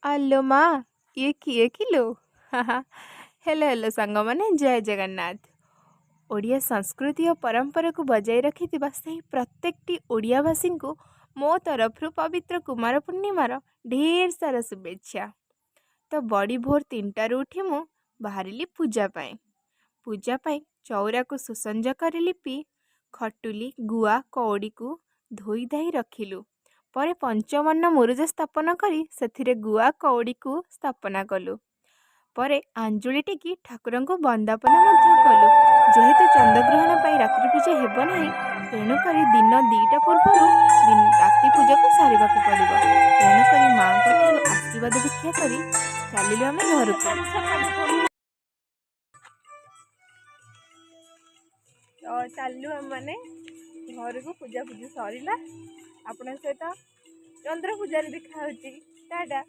ଆଲୋ ମା, ଇଏ କିଏ କିଲୋ? ହ୍ୟାଲୋ ହ୍ୟାଲୋ ସାଙ୍ଗମାନେ, ଜୟ ଜଗନ୍ନାଥ। ଓଡ଼ିଆ ସଂସ୍କୃତି ଓ ପରମ୍ପରାକୁ ବଜାୟ ରଖିଥିବା ସେହି ପ୍ରତ୍ୟେକଟି ଓଡ଼ିଆବାସୀଙ୍କୁ ମୋ ତରଫରୁ ପବିତ୍ର କୁମାର ପୂର୍ଣ୍ଣିମାର ଢେର ସାରା ଶୁଭେଚ୍ଛା। ତ ବଡ଼ି ଭୋର 3ଟାରୁ ଉଠି ମୁଁ ବାହାରିଲି ପୂଜା ପାଇଁ। ପୂଜା ପାଇଁ ଚଉରାକୁ ସୁସଞ୍ଜ କରି ଲିପି ଖଟୁଲି, ଗୁଆ, କଉଡ଼ିକୁ ଧୋଇ ଧାଇ ରଖିଲୁ। ପରେ ପଞ୍ଚବର୍ଣ୍ଣ ମୁରୁଜ ସ୍ଥାପନ କରି ସେଥିରେ ଗୁଆ କଉଡ଼ିକୁ ସ୍ଥାପନା କଲୁ। ପରେ ଆଞ୍ଜୁଳି ଟେକି ଠାକୁରଙ୍କୁ ବନ୍ଦାପନା ମଧ୍ୟ କଲୁ। ଯେହେତୁ ଚନ୍ଦ୍ରଗ୍ରହଣ ପାଇଁ ରାତ୍ରି ପୂଜା ହେବ ନାହିଁ, ତେଣୁକରି ଦିନ 2ଟା ପୂର୍ବରୁ ରାତି ପୂଜାକୁ ସାରିବାକୁ ପଡ଼ିବ। ତେଣୁକରି ମାଆଙ୍କ ଠାରୁ ଆଶୀର୍ବାଦ ଭିକ୍ଷା କରି ଚାଲିଲୁ ଆମେ ଘରକୁ। ତ ଚାଲିଲୁ ଆମେମାନେ ଘରକୁ। ପୂଜା ପୂଜି ସରିଲା। ଆପଣଙ୍କ ସହିତ ଚନ୍ଦ୍ର ପୂଜାରେ ଦେଖା ହେଉଛି। ଟାଟା।